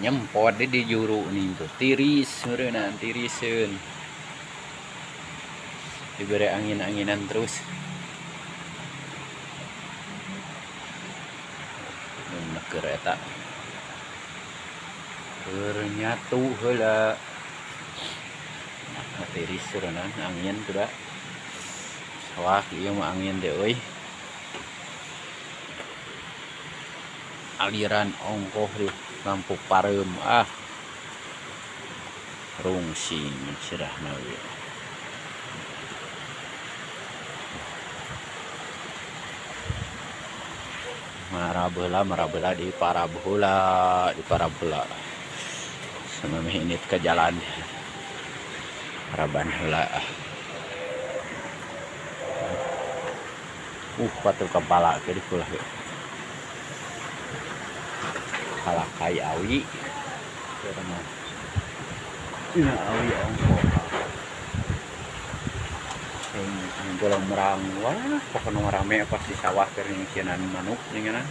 Nyempot di juru nih tuh tiris meureunna tiriseun. Dibere angin-anginan terus. Keur eta keur nyatu heula. Nah, tiris meureunna angin tuh da. Sawah ieu mah angin teh euy. Aliran ongkoh di lampu pareum ah. Rungsing sirahna we. Marabeula di parabola di parabola. Samemeh indit ka jalan. Haraban heula ah. Patuh kepala ke di kulah ge. Kalakai awi. Dina awi ongkoh. Sing golong merang wah pokona rame pas di sawah keur nyingsieunan manuk ninganan.